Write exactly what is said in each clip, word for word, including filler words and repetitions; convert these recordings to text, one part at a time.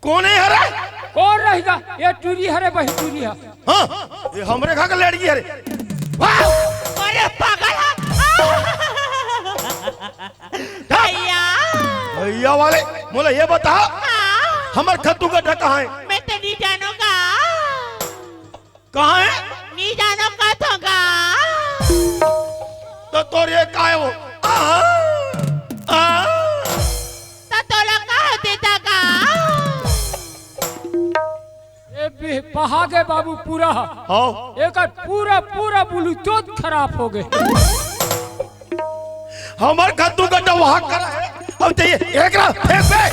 कोन हे हरे? कोन रहिगा? ये टूरी हरे, वही टूरी हे। हाँ, ये हमरे घर के लड़की हरे। वाह! अरे पागल हे। भैया। भैया वाले, मोला ये बता, हाँ। हमर खत्तू गड्ढा कहाँ हे? मैं तो नहीं जानूंगा। कहाँ हे? नहीं जानूंगा तो का। तो तोर ये का हे वो? आहा, आहा। तो तोला का होथे त का? ए बे-, बहा गे बाबू पूरा। हाँ। एकर पूरा, पूरा Bluetooth खराब हो गे। हमर खत्तू गड्ढा वहाँ करा हे। अब चाहिए एकरा फेंक दे।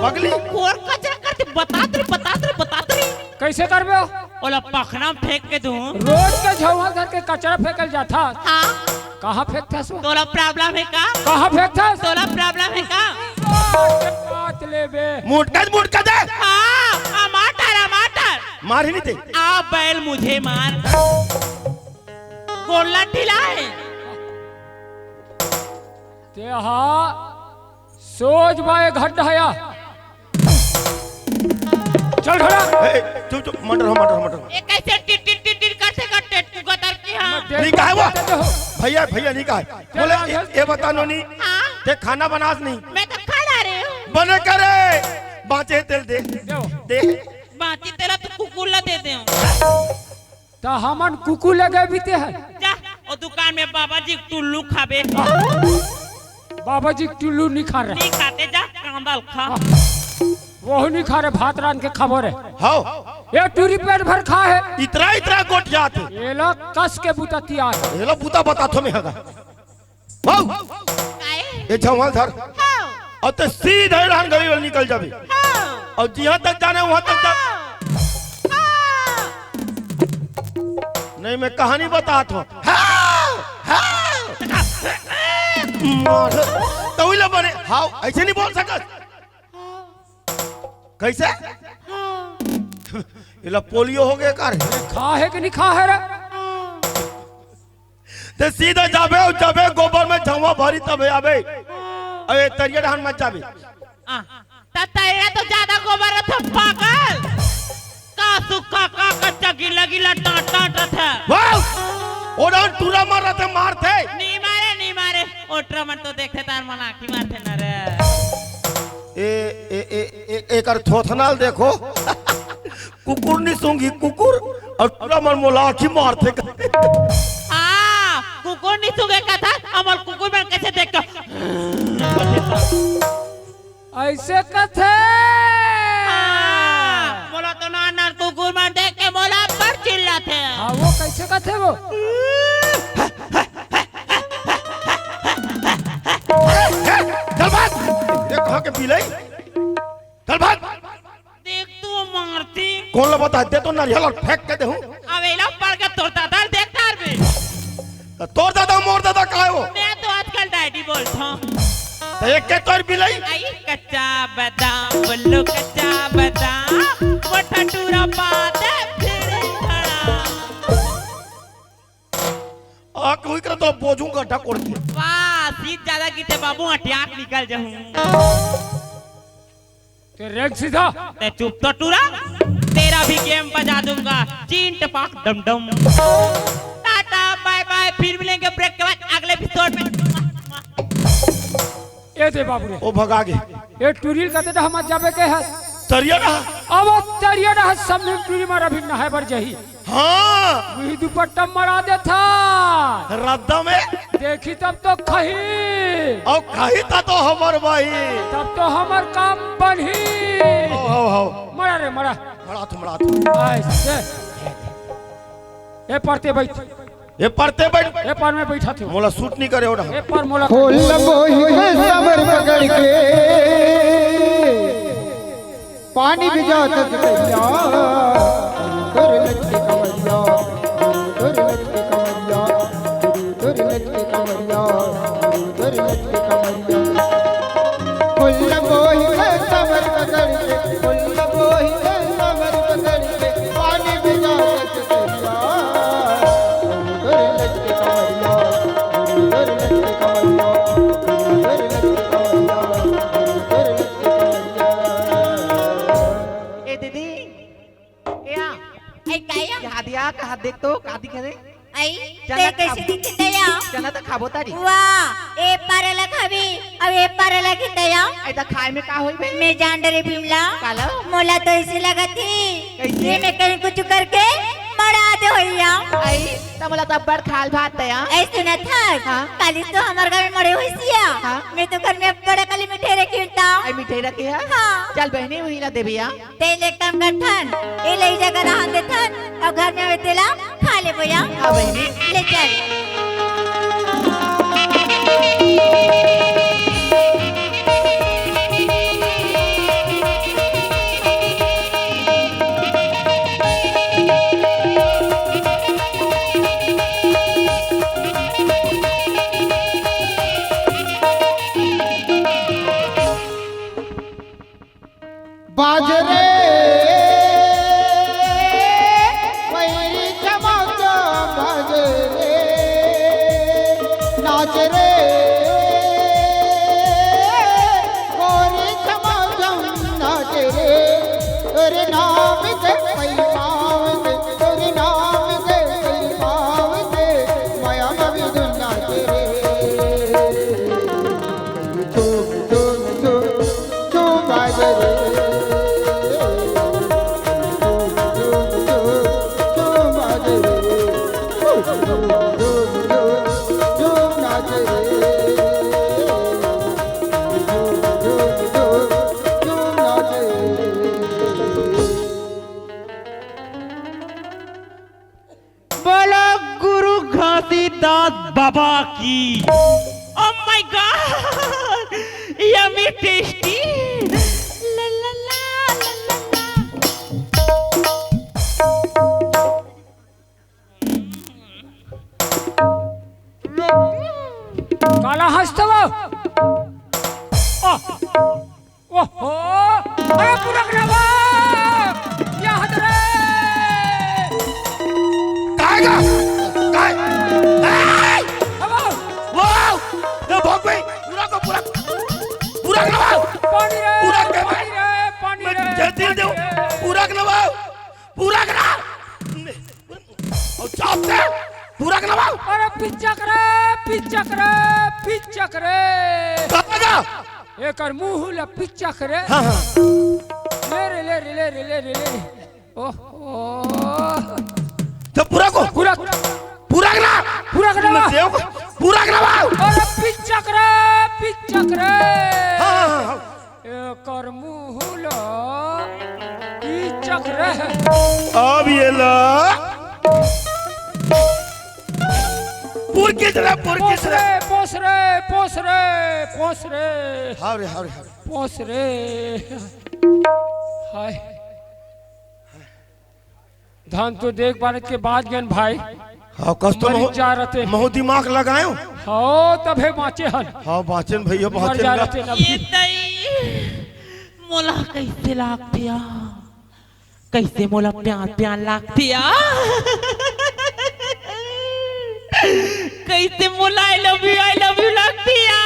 पगली। कोन कचरा करथे, बतात रे, बतात रे, बतात रे। कैसे करबे? ओला पखना में फेंक के दूं। रोज के झौंवा धर के कचरा फेंकल जाथा। हाँ। कहाँ फेंकथस वो? तोला problem हे का? कहाँ फेंकथस? तोला problem हे का? बात लेबे। मुटका, मुटका दे। हाँ, आ मार डार, आ मार डार। मार ही नहीं थे। आ बैल मुझे मार। गोल्ला ढीला हे। ते हा सोच बाय घट हया। चल खड़ा। ए, चुप, चुप, मटर हो, मटर हो, मटर हो। ये कैसे टिट, टिट, टिट, टिट करथे का टेटू गतर के, हाँ। नहीं कहा वो? भैया, भैया नहीं कहा। बोले, ये, ये बता नोनी, हाँ? ते खाना बनास नहीं? मैं तो खा ला रही हूँ। बने करे, बाँचे तेल दे। दे। बाँचे तेल तो कुकुर ला दे दे। त हमन कुकुर लगे बीते हैं। जा, ओ दुकान में बाबा जी टुल्लू खाबे। बाबा जी टुल्लू नहीं खा रहे। नहीं खाते, जा, कांदल खा। वहू नहीं खा रहे, भात रांध के खाबो रे। हाँ। ये टूरी पेट भर खा हे। इतरा, इतरा गोट जात हे। एला कस के बुता तियार। एला बुता बता थो में हगा। वाह! काहे? ये झौंवा धर। हाँ। अउ ते सीधा डाहन गली वाले निकल जाबे। हाँ। अउ जिहाँ तक जाने, उहाँ तक जा। हाँ। हाँ। नहीं, मैं कहानी बतात हूँ। हाँ, हाँ। मार। तो वही ला बने। हाँ, ऐसे नहीं बोल सकत। हाँ। कैसे? हाँ। एला पोलियो हो गे का रे? खा हे कि नहीं खा हे रे? हाँ। ते सीधा जाबे अउ जाबे गोबर में झौंवा भरी तब आबे। अरे तरिया डहन मत जाबे। आ, त तरिया तो ज्यादा गोबर रथे पागल। का सुक्खा, का कच्चा, गीला गीला टांट टांट रथे। वाह! ओ डहन टूरा मार रथे, मारथे। नी मारे, नी मारे। ओ टूरा मन तो देखथे तार मन आँखी मारथे न रे। ए, ए, ए, ए, एकर थोथना ल देखो। कुकुर नहीं सूंघी, कुकुर। अउ टूरा मन मोला आँखी मारथे। हाँ, कुकुर नहीं सूंघे कथा, हमर कुकुर मन कैसे देख के ऐसे कथे। हाँ, मोला तो नान नान कुकुर मन देख के मोला पर चिल्लाथे। हाँ, वो कैसे कथे वो? चल भाग। ये कहाँ के बिलाई? चल भाग। देख तू मारती। कोन ला बता दे तो नरियल अउ फेंक के देहूँ। अब एला पड़ के तोर दादा देख तार भी। त तोर दादा मोर दादा का हे वो? मैं तो आजकल डैडी बोलथों। त एक के तोर बिलाई? आई कच्चा बादाम, बोलो कच्चा बादाम, वो ठटूरा पाते फिर खड़ा। आ, कोई कर तो बोझू गड्ढा कोड़ के। वाह, सीध ज्यादा गिथे बाबू, अटियाक निकल जाहूँ। ते रेंग सीधा। ते चुप तो टूरा, तेरा भी गेम बजा दूंगा। चीन टपाक डम डम। टाटा, बाय बाय, फिर मिलेंगे ब्रेक के बाद अगले एपिसोड में। ए दे बाबू रे। ओ भगा गे। ए टूरी ल कते डहा मत जाबे के हस। तरिया डहा। अब तरिया डहा सब में टूरी मारा भी नहाए बर जाही। हाँ। वही दुपट्टा मरा देथा। रद्दा में। देखी तब तो खही। अउ खही ता तो हमर भाई। तब तो हमर काम बनही। हो, हो, हो। मरा रे, मरा। मरा तू, मरा तू। ऐसे। ए परते बैठ। ए परते बैठ। ए पर में बैठा थे। मोला सूट नहीं करे ओढ़ा। ए पर मोला खोल बोही के समर पकड़ के। पानी भी जात करिया, उधर लटके कमरिया, उधर लटके कमरिया, उधर लटके कमरिया, उधर लटके कमरिया। फुल बोही के समर पकड़ के, फुल बोही के समर पकड़ के, पानी भी जात करिया, उधर लटके कमरिया, उधर लटके कमरिया, उधर लटके कमरिया, उधर लटके कमरिया। कहा देख तो, का दिखे रे? आई, चना ते कैसे खाबो। दिखे तया? चना तो खाबो तारी। वाह, ए पार अलग हवी, अब ए पार अलग है तया। ऐ त खाए में का होई बे? मैं जान डरे भीमला। काला? मोला तो ऐसे लगत ही, कैसे? ये मैं कहीं कुछ करके मरा दे होइया। आई, त मोला तो अब्बड़ खाल भात तया। ऐ सुनत हस? हाँ। काली तो हमार घर में मरे होइसिया। हाँ। मैं तो घर में अब्बड़ काली मिठाई रखी था। आई मिठाई रखी है? हाँ। चल बहनी, वही ला देबिया। तेल एक काम करथन, ए ले जगह रहन देथन, अउ घर में आवे तेला खा ले बोया। हाँ बहनी। ले चल। बाजरे वही चमक बाजरे नाच रे गोरी चमक नाच रे। तेरे नाम से पैमाव से, तेरे नाम से पैमाव से, माया में भी दुनिया तेरे। झूम, झूम, झूम, झूम बाजे रे। झूम, झूम, झूम, झूम बाजे रे। झूम, झूम, झूम, झूम नाचे रे। झूम, झूम, झूम, झूम नाचे रे। बोलो गुरु घासीदास बाबा की। Oh my God, yummy tasty। ला, ला, ला, ला, ला, ला। काला हंसत वो। आह। ओहो! अरे पूरा ग्राम! या हद रे! काय गा? काय? ए! हवो! वाओ! ये भोग गई! पूरा को पूरा! पूरा ग्राम! पानी रे! पूरा के पानी रे! पानी मैं रे! जल्दी दे! पूरा ग्राम! पूरा ग्राम! अउ चाप से पूरा के लगाओ। अरे पिचक रे, पिचक रे, पिचक रे। कहाँ गा? एकर मुंह ला पिचक रे। हाँ, हाँ। ले रे, ले रे, ले रे, ले रे, ले रे। ओहो। तो पूरा को। पूरा। पूरा के ला। पूरा के ला। मैं देव को पूरा के लगाओ। अरे पिचक रे, पिचक रे। हाँ, हाँ, हाँ, हाँ। एकर मुंह ला पिचक रे। अब ये ला। पुरकिस रे, पुरकिस पोस रे। रे, पोस रे, पोस रे, पोस रे। हाव रे, हाव रे, हाव रे। पोस रे। हाय। धान तो देख बारत के बाद गन भाई। हाँ, कस तो मरी महो-, जा रते। महो दिमाग लगायो। हाँ, तभे बाँचे हन। हाँ, बाँचेन भैया, मर बाँचेन जा गा। रते न। ये दई, मोला कैसे लागतिया? कैसे मोला प्यार, प्यार लागतिया? कैसे मोला I love you, I love you लागतिया?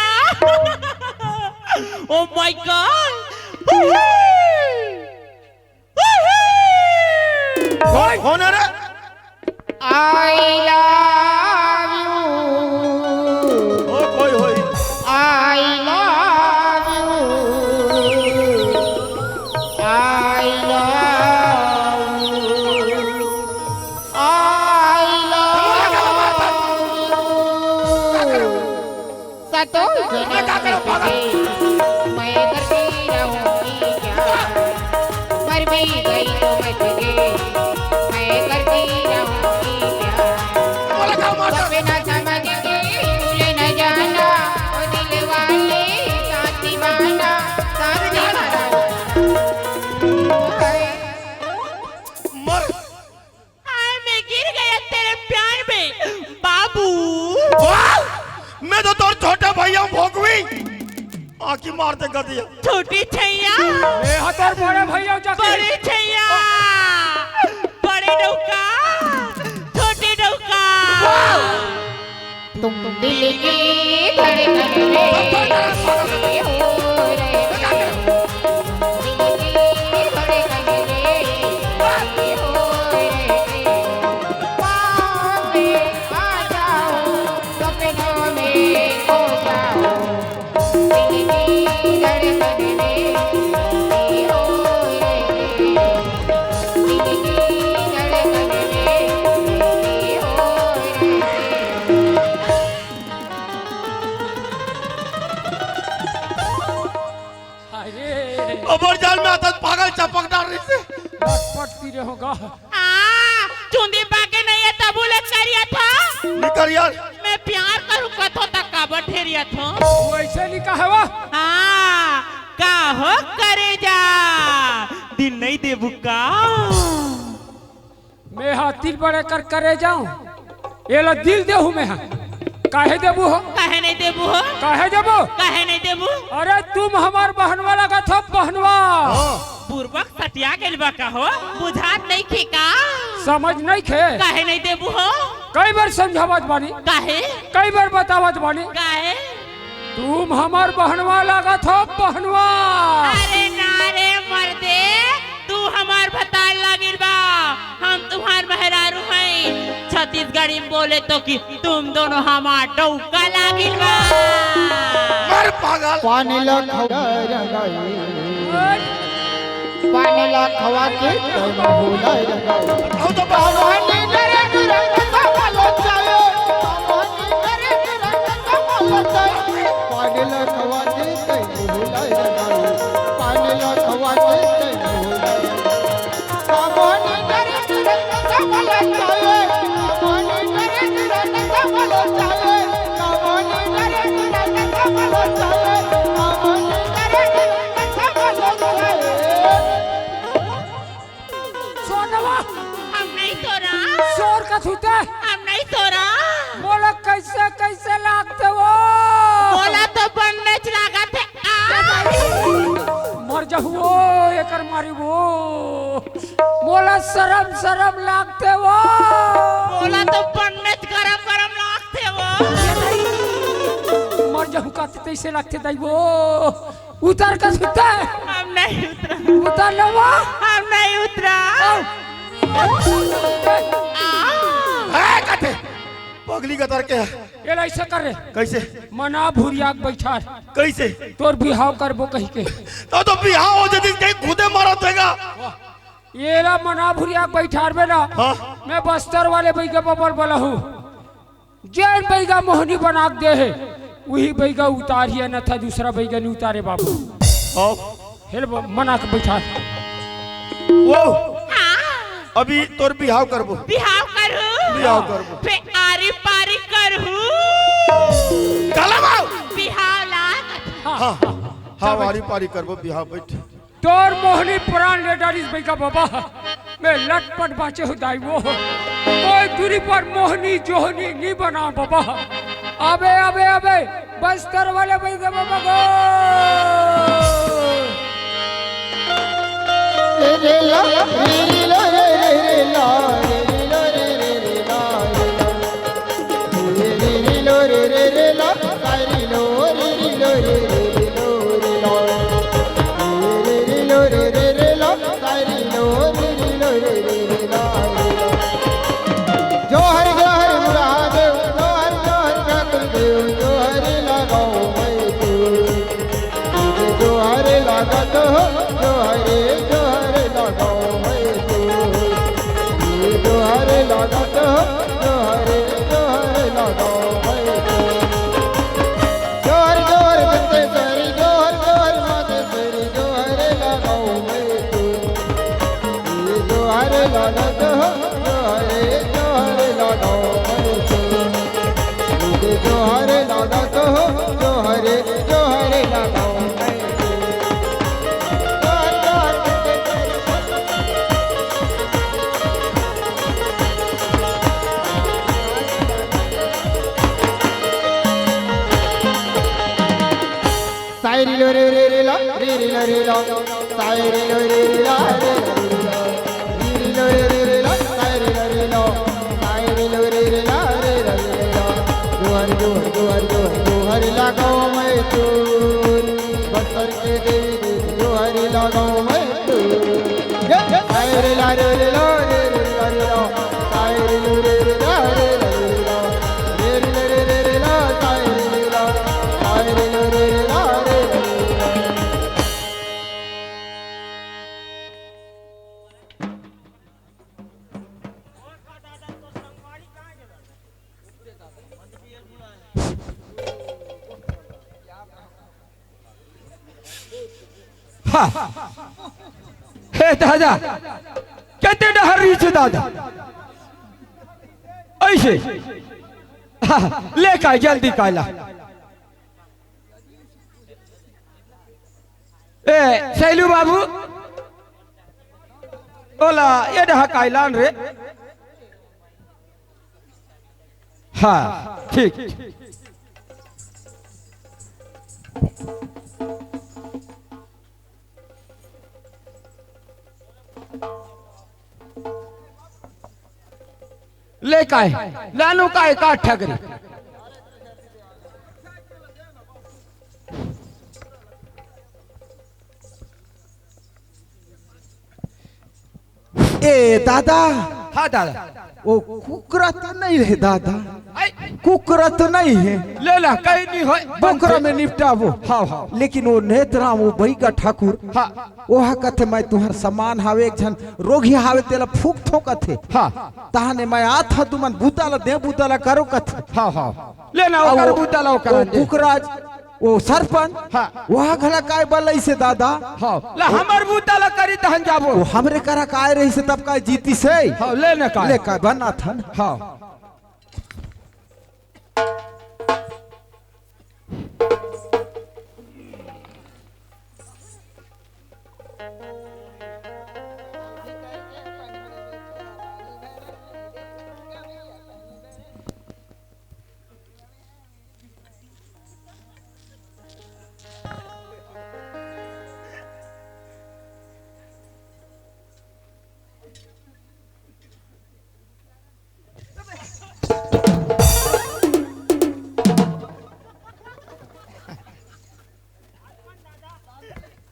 Oh my God! कौन, कौन है रे? I love you। ओ, होय, होय। I love you। I love you। I love you। सतों जनम से मैं करती रहूंगी क्या? मर भी गई तो मैं तुझे, मैं करती रहूंगी क्या? बोला क्या माता? सपना समझ के भूल न जाना, ओ दिल वाले, साथ निभाना, साथ निभाना। मर हाय, मैं गिर गया तेरे प्यार में, बाबू। वाह! मैं तो तोर छोटे भैया हूँ, भोगवी। आँखी मार दे गदिया। छोटी छैया। ए, हाँ, तोर बड़े भैया जाके। बड़े छैया। बड़े नौका। छोटे नौका। वाह! तुम दिल की धड़कन में हो रहे, दिल की धड़कन में हो रहे। अरे। अबर जाल में आथस पागल चपकदार रहिसे। लटपट पी रहे होगा। हाँ, चुंदी पाके नहीं है तबू ले करिया था। निकल यार। मैं प्यार करूँ कथो तक काबर ठेरिया थो। वैसे नहीं कहे वा। हाँ, का हो करेजा। दिल नहीं देबू का? मैं हा दिल बड़े कर करे जाऊं, एला दिल देहू मैं हा। काहे देबू हो? काहे नहीं देबू हो? काहे देबू? काहे नहीं देबू? अरे तुम हमार बहनवा लगत हो, बहनवा। हाँ। बुरबक सटिया गेल बा का हो? बुझात नहीं खे का? समझ नहीं खे। काहे नहीं देबू हो? कई बार समझावत बानी। काहे? कई बार बतावत बानी। काहे? तुम हमार बहनवा लागत हो, बहनवा। अरे ना रे मर्दे, तू हमार भतार लागिल बा। हम तुम्हार मेहरारू हैं। छत्तीसगढ़ी में बोले तो कि तुम दोनों हमार डौका लागिल बा। मर पागल। पानी ला खवा रंगाई। पानी ला खवा के तैं मुँह ला रंगाई। आओ तो बाहर। पानी करे तुरंत का बोलो चाहे। पानी करे तुरंत का बोलो चाहे। पानी ला खवा के तैं मुँह ला रंगाई। पानी ला खवा के तैं मुँह ला रंगाई। सोनवा। हम नहीं सोरा। सोर का थूते। हम नहीं सोरा। बोला कैसे कैसे लागते वो? बोला तो बन में लागत है। आ! मर जाहू वो, एकर मारी वो। मोला शरम शरम लागथे वो। मोला तो बन में गरम गरम लागथे वो। मर जाहू का तइसे लागथे दाई वो। उतर का सुता। हम नहीं उतरा। उतर ना वो। हम नहीं उतरा। आओ। आ। ए, कथे। पगली गतर के। एला ऐसा कर रे। कैसे? मना भुरिया के बैठार। कैसे? तोर बिहाव करबो कहि के। तो, तो बिहाव हो जतिस कहीं खुदे मरत होएगा। एला मना भुरिया के बैठारबे ना। हाँ। मैं बस्तर वाले बइगा बबल बला हूँ। जेन बइगा मोहनी बना के दे हे, उही बइगा उतारिया न था, दूसरा बइगा नहीं उतारे बाबू। हाँ। हेल ब-, मना के बैठा। वो, हाँ। अभी तोर बिहाव करबो। बिहाव करू। बिहाव करबो। फे आरी पारी करू। काला बाऊ। बिहाव ला। हाँ, हाँ, हाँ, हाँ, आरी पारी करबो, बिहाव बैठ। तोर मोहनी प्राण ले डारिस बइगा बाबा। मैं लटपट बाचे हो दाई वो। कोई दूरी पर मोहनी जोहनी नहीं बना बाबा। अबे, अबे, अबे, बस्तर वाले बइगा बाबा गो। रे रे ला, रे रे ला, रे रे ला, रे रे ला, रे रे ला, रे रे ला। रे रे लो रे रे रे ला, सारी लो रे रे लो रे रे लो रे ला। रे रे लो रे रे रे ला, सारी लो रे रे लो रे रे ला। जोहर जोहर महादेव, जोहर जोहर ठाकुर देव, जोहर लगाओ मैं तो। तुझे जोहर लागत हो, जोहरे जोहर लगाओ मैं तो। ये जोहर लागत हो, जोहरे जोहर लगाओ मैं तो। जोहर जोहर बंदेश्वरी, जोहर जोहर मातेश्वरी, जोहर लगाओ मैं तो। ये जोहर लागत हो, जोहरे जोहर लगाओ मैं तो। ये जोहर लागत हो, जोहरे जोहर लगाओ मैं तो। जोहर जोहर बंदेश्वरी। सायरी लो रे रे रे ला, रे रे ला रे ला। सायरी लो रे रे ला, रे रे ला रे ला। री री लो रे रे रे ला, सायरी ला रे ला। सायरी लो रे रे ला, रे ला रे ला। जोहर, जोहर, जोहर, जोहर, जोहर लगाओ मैं तो। बस्तर के देवी देवी, जोहर लगाओ मैं तो। सायरी ला रे रे ला, रे रे ला रे ला। सायरी लो रे रे ला, रे ला रे ला। रे रे रे रे रे ला, हाँ। हे दादा, कते डहर रहिस हे दादा? अइसे। हाँ, ले काय, जल्दी काय ला। ए, सैलू बाबू, ओला, ए डहा काय लान रे। हाँ, ठीक। ले काय, लानू काय का ठगरी। ए दादा, हाँ दादा। ओ कुकरा तो नहीं हे दादा, आई। कुकरा तो नहीं हे। ले ला, कहीं नहीं होय। बोकरा में निपटाबो। हाँ, हाँ। लेकिन वो नेतराम, वो बैगा ठाकुर, हाँ। ओहा कथे, "मैं तुहर समान हावे, एक झन रोगी हावे, तेला फूकथों," कथे। हाँ। तहाने मैं आत हँव, तुमन बूता ला दे, बूता ला करो, कथे। हाँ, हाँ। ले ना, अउ ओकर वो, बूता ला ओकर वो दे। कुकराज, वो सरपंच, हाँ। ओहा घला काय बलइसे दादा। हाँ। ला, हमर बूता ला करी, तहन जाबो। वो हमरे करा काय रहिसे, तब काय जीतिसे। हाँ, ले ना काय। ले काय बनाथन। हाँ।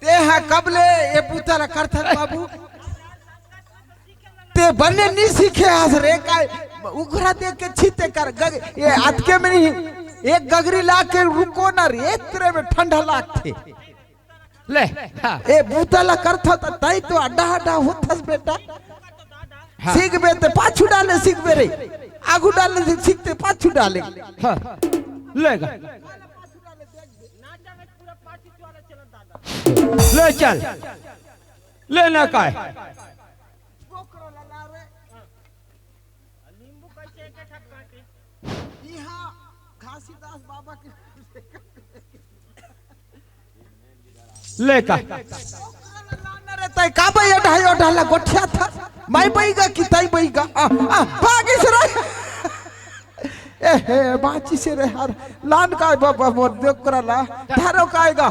तेहा कब ले ए बूता ला करथस बाबू? ते बने नी सीखे हस रे, काय उघरा देख के छीते कर गग-, ये अतके में नहीं, एक गगरी ला के रुको ना रे, एतरे में ठंडा लागथे। ले, हाँ। ए बूता ला करथस त तई तो अड्डा अड्डा होथस बेटा। हाँ। सीखबे ते पाछू डाले सीखबे रे, आगू डाले सीखते पाछू डाले। हाँ। ले गा। ले चल, ले ना काय। ले का। अरे तय का बे, ये ढाई, ये ढाला गोठिया था। मैं बईगा कि तय बईगा? आ, आ, भागिस रे। ए हे, बाँचिस रे हर। लान काय बाबा मोर देवकरा ला। धरो काय गा।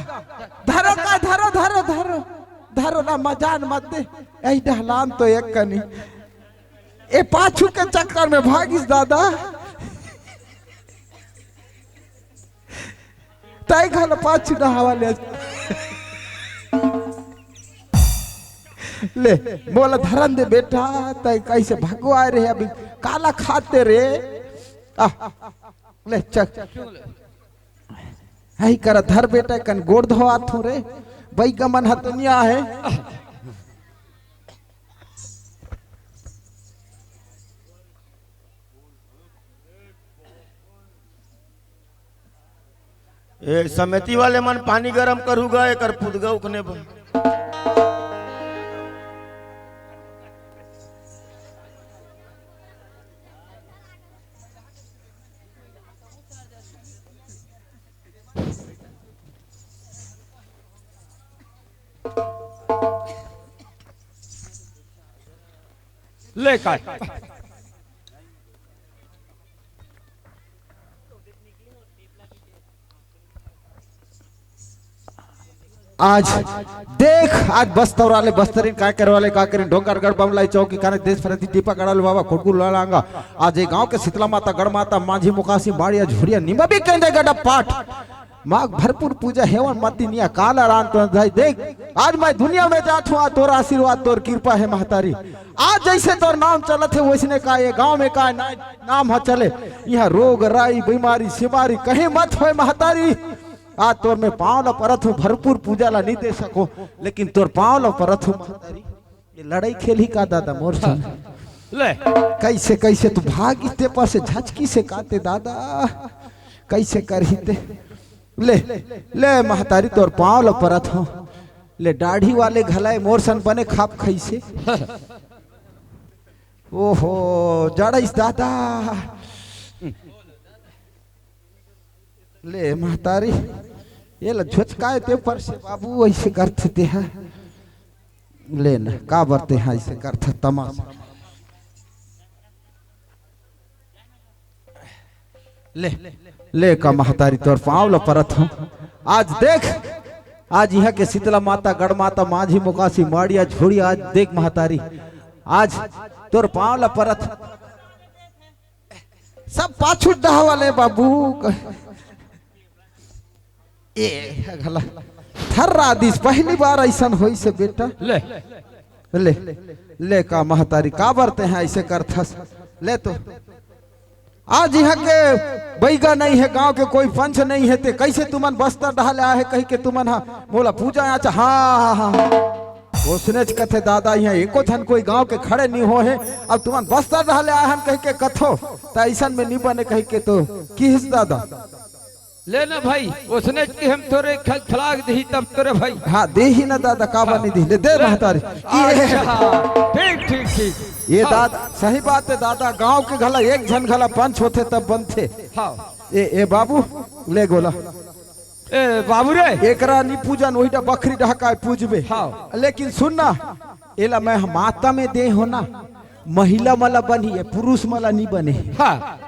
धरो काय, धरो, धरो, धरो। धरो ना, मजान मत दे। ए ढलान तो एक कनी। ए पाछू के चक्कर में भागिस दादा। तय घल पाछू डहावा ले। ले, मोला धरन दे बेटा, तय कैसे भगवाए रे अभी, काला खाते रे। आ, ले, चल। हई करा धर बेटा, कन गोड़ धोआत हूँ रे। बईगा मन ह दुनिया है। ए, समिति वाले मन पानी गरम करहू गा, एकर पुदगा उखने बर। ले काय। आज देख, आज बस्तर वाले बस्तरीन काय करे वाले, का करीन, डोंगरगढ़ बमलाई चौकी खाने देश फरती टीपा गड़ल बाबा खुड़कुल लालांगा। आज ये गांव के शीतला माता, गढ़ माता, मांझी मुकासी, माड़िया, झुरिया, निमा भी कहते गड़ा पाठ। माघ भरपूर पूजा हेवन मती निया काला रान तो धाई देख। आज मैं दुनिया में जात हूँ, आज तोर आशीर्वाद, तोर कृपा है महतारी। आज जैसे तोर नाम चलत है, वैसने का ये गांव में का ना-, नाम ह चले। यहाँ रोग, राई, बीमारी, सिमारी कहीं मत होय महतारी। आज तोर मैं पाँव ला परत हूँ, भरपूर पूजा ला नहीं दे सको, लेकिन तोर पाँव ला परत हूँ महतारी। ये लड़ाई खेलही का दादा मोर संग? ले। कैसे, कैसे तू भागिस ते पासे झचकिसे काते दादा? कैसे करही ते? ले, ले महतारी तोर पाँव ल परत हूँ। ले दाढ़ी वाले घला ए मोर सन बने खाप खइसे। ओहो, जड़इस दादा। ले महतारी, एला झोचकाय ते ऊपर से बाबू, अइसे करथे ते हा। ले न, काबर ते हा अइसे करथे तमासा। ले, ले का महतारी तोर पाँव ल परत हँव। आज देख, आज इहाँ के शीतला माता, गढ़ माता, माझी, मोकासी, माड़िया, झोड़िया, आज देख महतारी, आज तोर पाँव ल परत हँव। सब पाछू डहा वाले बाबू। ए, घला। थर्रा दिस, पहली बार अइसन होइस हे बेटा। ले। ले, ले का महतारी, काबर ते हा अइसे करथस? ले तो। आज इहाँ के बइगा नइ हे, गाँव के कोई पंच नइ हे, ते कइसे तुमन बस्तर डहा ले आए हे, कहिके तुमन हा मोला पूजा आचा, हाँ, हाँ, हाँ। ओसनेच कथे दादा, इहाँ एको झन कोई गाँव के खड़े नइ होहे, अब तुमन बस्तर डहा ले आए हन कहिके कथो, त अइसन में नइ बने कहिके तो किहिस दादा। ले ना भाई, ओसने कि हम तोरे ख-, खलाग दिही तब तोरे भाई। हाँ, देही ना दादा, काबर नइ दिही? ले दे ले। महतारी। अच्छा, ठीक, ठीक, ठीक। ये हाँ। दादा, सही बात हे दादा, गाँव के घला एक झन घला पंच होथे तब बनथे। हाँ। ए, ए बाबू, ले गोला। ए बाबू रे। एकरा नइ पूजन, ओही डा बखरी डहा काय पूजबे। हाँ। लेकिन सुन ना, एला मैं माता में दे हँव ना, महिला मला बनही, ए पुरुष मला नइ बने। हाँ।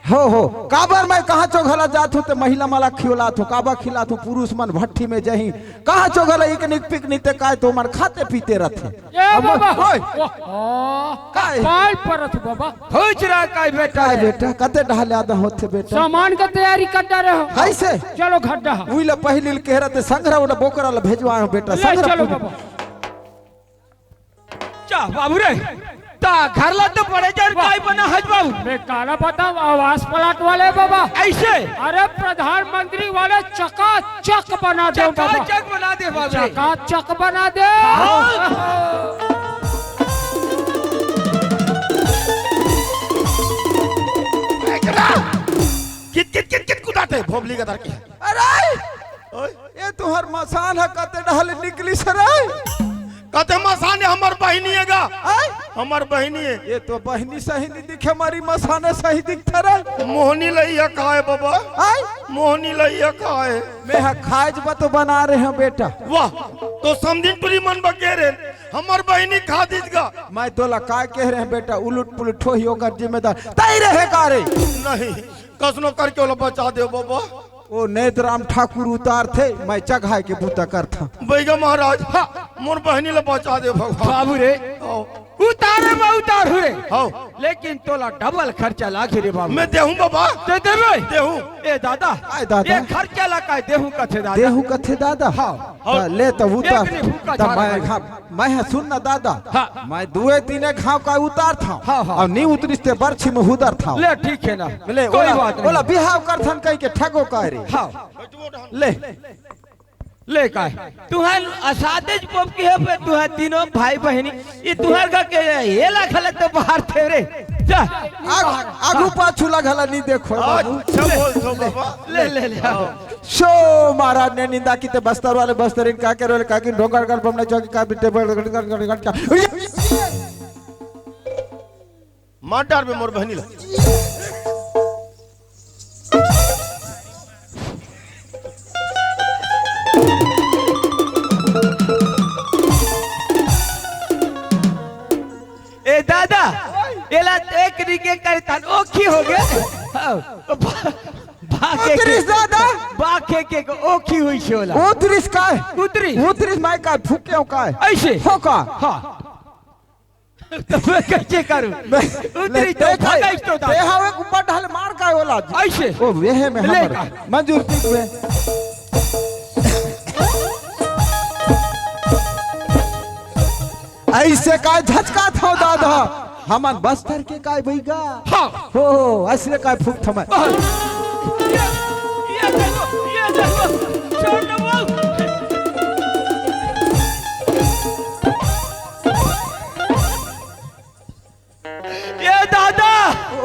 हो, हो, काबर मैं कहाँ चो घला जात हँव ते महिला मला खिलात हँव, काबर खिलात हँव, पुरुष मन भट्ठी में जही, कहाँ चो घला इकनिक पिकनिक ते काय तो मन खाते पीते रथे। ए अब बाबा। ओए। ओह, ओह, काय? काय परत बाबा? होच रहा काय बेटा? काय बेटा, कते डहा ले आदा होथे बेटा? सामान का तैयारी कर डा रहे हो। अइसे? चलो घर डहा। उइला पहिली ल कहे रथे संघरा ओला बोकरा ला भेजवाए हँव बेटा, ले संघरा चलो पूजा। बाबा। जा बाबू रे, त घर ला तो बड़े जर वाह। काय बना हस बाबू? मैं काला बताऊं, आवास प्लाट वाले बाबा। अइसे? अरे प्रधानमंत्री वाले चकाचक बना दे बाबा। चकाचक बना दे बाबू रे। चकाचक बना दे। हाँ। कित, कित, कित, कित कुदाथे, भोबली का तरकी। अरे! ओए। ए तुँहर मसान ह कते डहा ले निकलिस रे? कते मसान हे, हमर बहिनी हे गा। आय? हमर बहिनी हे। ए तो बहिनी सही नइ दिखे, हमरी मसान सही दिखथे रे। मोहनी लइया काय बाबा? आय? मोहनी लइया काय? मैं हा खाए बर तो बना रहे हँव बेटा। वाह, तो समधिन टुरी मन बा कहे रहे, हमर बहिनी खा दिस गा। मैं तोला काय कहे रहे हँव बेटा, उलट पुलट होही ओकर जिम्मेदार तैं रहे का रे? नहीं, कसनो करके ओला बचा दे बाबा। ओ नैतराम ठाकुर उतारथे, मैं चघाए के बूता करथँव। बइगा महाराज, हाँ। मोर बहिनी ला बचा दे भगवान। बाबू रे, आओ। उतारे में उतार हूँ रे। हाँ। लेकिन तोला डबल खर्चा लागही रे बाबू। मैं देहूँ बाबा। ते देबे? देहूँ। ए दादा, आय दादा। ए खर्चा ला काय देहूँ कथे दादा? देहूँ कथे दादा? हाँ। त ले त उतार। एक नहीं भूखा त जा रहा मैं है। हाँ, मैं ह सुन ना दादा, हाँ। मैं दुए तीने घाव का उतारथँव। हाँ, हाँ। अउ नी उतरिस ते बरछी में हुदरथँव। ले ठीक हे ना, ले, कोई ओला, बात नहीं। ओला बिहाव करथन कहिके ठगो का रे। हाँ। ले। ले काय? तुँहर असादेच पोपकी हे, फेर तुँहर तीनों भाई बहिनी, ये तुँहर घर के, ये ला घला तो बाहर थे रे। जा। आग-, आगू पाछू ला घला नी देखो बाबू। अच्छा बोलथो बाबा। ले, ले, ले, आओ। शो महाराज ने निंदा किते बस्तर वाले बस्तरीन का के रोले का किन ढोंगर कर बमने चौकी का बिटे बड़। मार डारबे मोर बहिनी ला। ए दादा, एला एक रिके करथन, ओखी होगे। हाँ, बा-, बाके के, उतरिस दादा। बाके के ओखी होइस हे ओला। उतरिस काय? उतरिस। उतरिस मैं काय फूके हँव काय? अइसे? हो का? हाँ। त मैं कइसे करूँ? मैं, उतरी ले, तो देख, भगाइस तो दादा। ते हवे ऊपर ढाल मार काय ओला? अइसे? ओ, वेहे में ले हमर का? मंजूर ठीक हे। अइसे काय झचकाथव दादा? हमन बस्तर के काय बइगा? हाँ। हो, हो, अइसने काय फूकथँव मैं? हाँ। ये, ये देखो, ये देखो, छोड़ दो वो। ये दादा!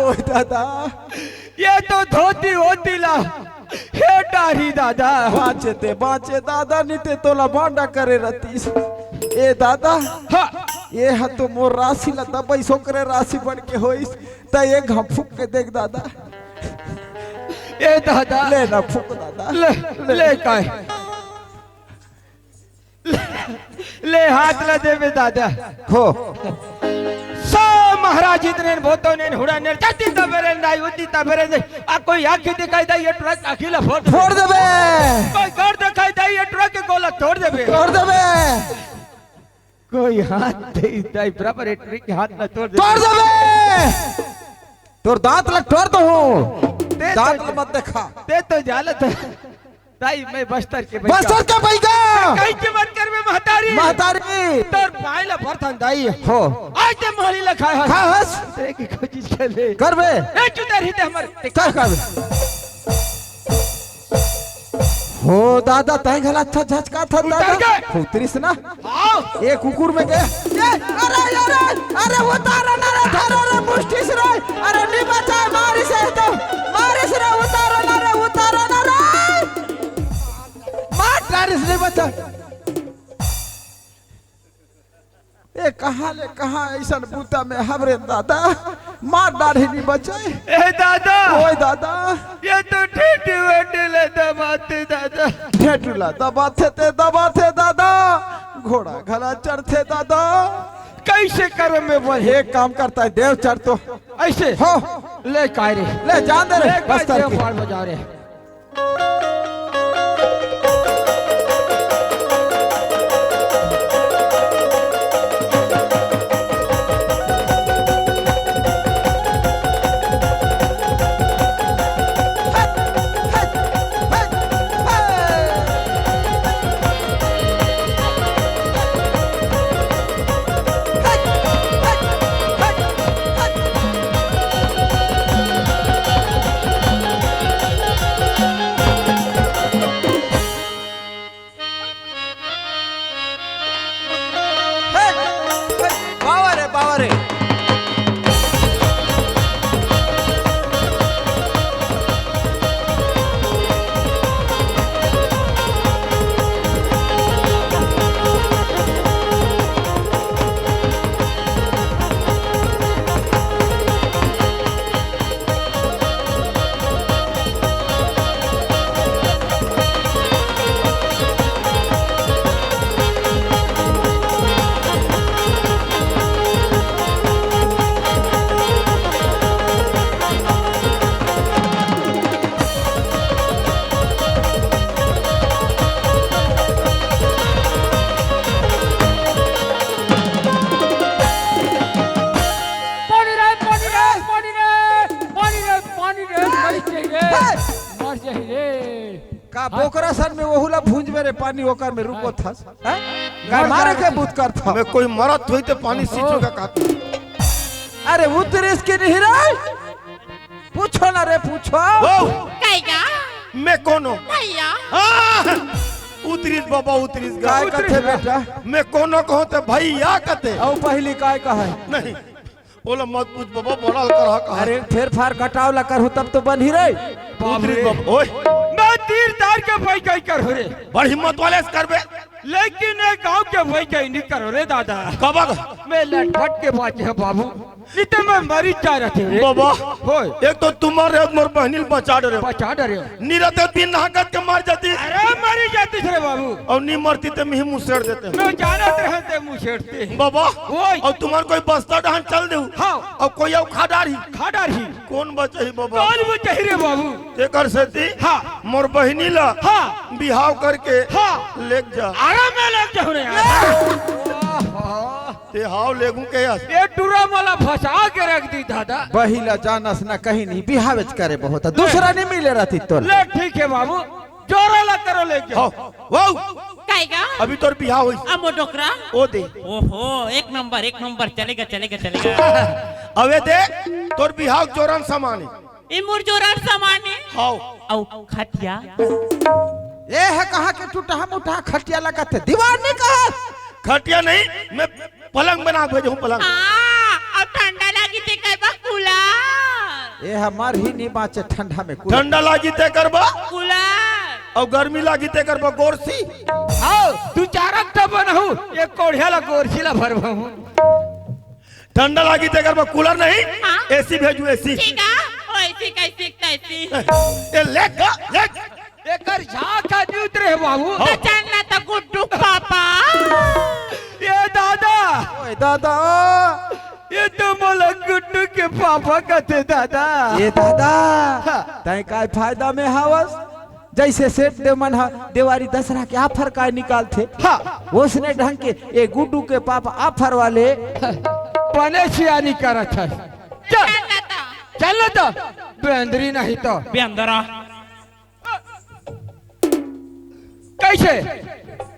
ओए दादा! ये तो धोती होती ला के डारी दादा। बाँचे ते, बाँचे दादा, नी ते तोला बांडा करे रतिस। ए दादा, हाँ। ए ह तो मोर राशि ला दबइस, ओकरे राशि बन के होइस। त एक घांव फूंक के देख दादा। ए दादा। ले ना फूंक दादा। ले, ले। ले काय? ले हाथ ला देबे दादा। हो। सो महाराज इतने बोतो ने हुड़ा ने जाती तबेरे नहीं, उती तबेरे नहीं। आ कोई आंखी दिखाई दे, ये ट्रक आंखी ला फोड़ दे। फोड़ देबे। कोई घर दिखाई दे, ये ट्रक के गोला तोड़ देबे। तोड़ देबे। कोई हाथ दे, दे बराबर ये ट्रक के हाथ ला तोड़ देबे। तोड़ देबे। तोर दांत ला तोड़ दो हूँ। ते दांत तो ला मत देखा। ते तो जालत है। ताई, मैं बस्तर के बइगा। बस्तर के बइगा। कहीं के मत करबे, महतारी। महतारी। तोर पाय ला परथन दाई। हो। आज ते माली ला खाए हस। खाए हस। ते की कोशिश कर ले। करबे। ए, चुदेर ही ते हमर। का करबे? हो दादा, तैं घला अच्छा झचका था उतर दादा। के। उतरिस ना? हाँ। ए कुकुर में गया। ए, अरे, अरे, अरे, उतारो ना रे, धरो रे, मुष्टिस रे। अरे, नहीं बचा, मारिस है तो। मारिस रे, उतारो ना रे, उतारो ना रे। मार डारिस, नहीं बचा। ए, कहाँ ले कहाँ अइसन बूता में हबरे दादा, मार डारही नहीं बचे। ए दादा, ओए दादा। ये तो ठेठी वेठी ले दबाथे दादा। ठेठू ला दबाथे ते दबाथे दादा, घोड़ा घला चढ़थे दादा। कैसे करो मैं बोल? एक काम करता है, देव चढ़ तो। ऐसे? हो। ले काय रे? ले जान दे रे, ले काय बस्तर देव की। पार बजा रे। हे, हे, बाबा रे, बाबा रे। पानी रे, पानी रे, पानी रे, पानी रे, पानी रे, मर जाही रे, मर जाही रे। का बोकरा सन में ओहू ला भूंजबे रे, पानी ओकर में रुको थस, हैं? गाय मारे के बुत कर था। मैं कोई मरत होई ते पानी ओहो। सींचूंगा का? अरे उतरिस कि नहीं रे? पूछो ना रे, पूछो। वो कहेगा? मैं कोनो? भैया। हाँ, उतरिस बाबा, उतरिस गा। काय उतरिस कथे ना। बेटा? मैं कोनो कहो ते भैया कथे। औ पहली काय कहे? नहीं, ओला मत पूछ बाबा, बड़ा कर कहा। अरे फेर फार घटाव ला करहूं तब तो बनही रे। बाप उतरिस रे। बाबा, ओए। मैं तीर तार के भाई कई करहूं रे। बड़ हिम्मत वाले से करबे। लेकिन ये गांव के भाई कई नहीं करो रे दादा। कबक? मैं लटपट के बाचे है बाबू। नहीं तो मैं मरी जा रहे रे। बाबा, होय। एक तो तुम्हारे मोर बहनिल बचा डरे। बचा डरे। नहीं रहते दिन नहाकत के मर जाती। अरे मरी जाती रे बाबू। और नहीं मरती ते मिही मुसेड़ देते। मैं जानत रहते मुसेड़ते। बाबा, ओए। और तुम्हारे कोई बस्ता डहन चल दे। हाँ। और कोई और खा डारी। खा डारी। कौन बचही बाबा? कौन बचही रे बाबू? तेकर सेती हाँ। मोर बहिनी ला हाँ। बिहाव करके हाँ। लेके जा। अरे मैं लेके जाऊँ रे यार। ते हाव लेगू के अस। ये टुरा मला फंसा के रख दी दादा। बही ला जानस ना कहीं नहीं, बिहावेच करे बहुत। दूसरा नहीं मिले रहती तो। ले ठीक है बाबू, जोरा ला करो लेके जाओ। हाँ। वाओ। कायगा? अभी तोर बिहाव होई। अमो डोकरा। ओ दे। ओहो, एक नंबर, एक नंबर, चलेगा, चलेगा, चलेगा। अबे दे, तोर बिहाव जोरन सामान है। ए मोर जोरन सामान है। हाव। अउ खटिया। ए है कहाँ के टूटा मुठा खटिया लगत है? दीवार नहीं कहा। खटिया नहीं, मैं पलंग बना के भेजहूँ, पलंग। हाँ, अब ठंडा लागी ते करबा कूलर। ए हमार ही नहीं बाँचे ठंडा में कूलर। ठंडा लागी ते करबा? कूलर। अउ गर्मी लागी तेकर बर गोरसी। हाव, दू चार अंग त बनहूं, एक कोढ़िया ला गोरसी ला भरबहूं। ठंडा लागी तेकर बर कूलर नहीं, हाँ। एसी भेजू, एसी। ठीक है, ओ एसी कैसी तैसी। ए, ले गा, ले। एकर झांक ह नी उतरे हे बाबू। हाँ। त चल ना त गुड्डू पापा। ए दादा। ओए दादा। ये तो मोला गुड्डू के पापा कथे दादा। ए दादा। हाँ। तैं काय फायदा में हावस? जैसे सेठ दे मन ह देवारी दसरा के offer काय निकालथे, हाँ। ओसने ढंग के ए गुड्डू के पापा offer वाले बने सियानी करत हे। चल, चल ना त। चल ना त। बेंदरी नहीं तो। बेंदरा। कैसे?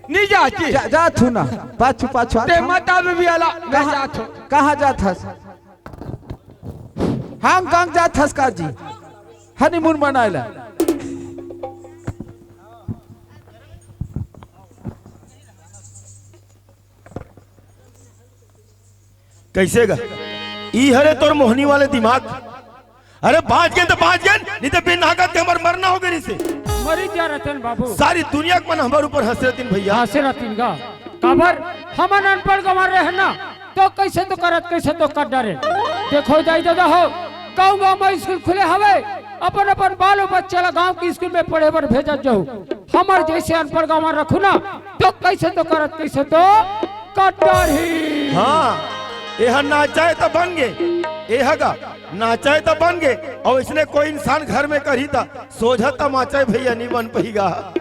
नी जाती? जा, जात हूं ना। पाछू, पाछू ते आत हूं। मत आबे भी आला, मैं कहाँ, जात हूं। कहाँ जात हस? हांगकांग जात हस का जी? हनीमून मनाए ला। कैसे गा? ई हरे तोर मोहनी वाले दिमाग। अरे बांच गेन त बांच गेन, नहीं त बिन हाकत के हमर मरना हो गे रिसे। मरी जा रतन बाबू। सारी दुनिया के मन हमर ऊपर हंसे रतिन भैया। हंसे रतिन गा। काबर हमन अनपढ़ गंवार रहे ना, तो कैसे तो करत, कैसे तो कर डरे। देखो दाई ददा हो, गाँव गाँव में स्कूल खुले हवे, अपन अपन बालो बच्चा ला गाँव के स्कूल में पढ़े बर भेजत जाहू। हमर जैसे अनपढ़ गंवार रखू ना, तो कैसे तो करत, कैसे तो कर डरही। हाँ, एहा नाचाए त बन गे, एहा गा नाचाए त बन गे, अउ इसने कोई इंसान घर में करही त सोझा तमाचा भैया नी बन पही गा।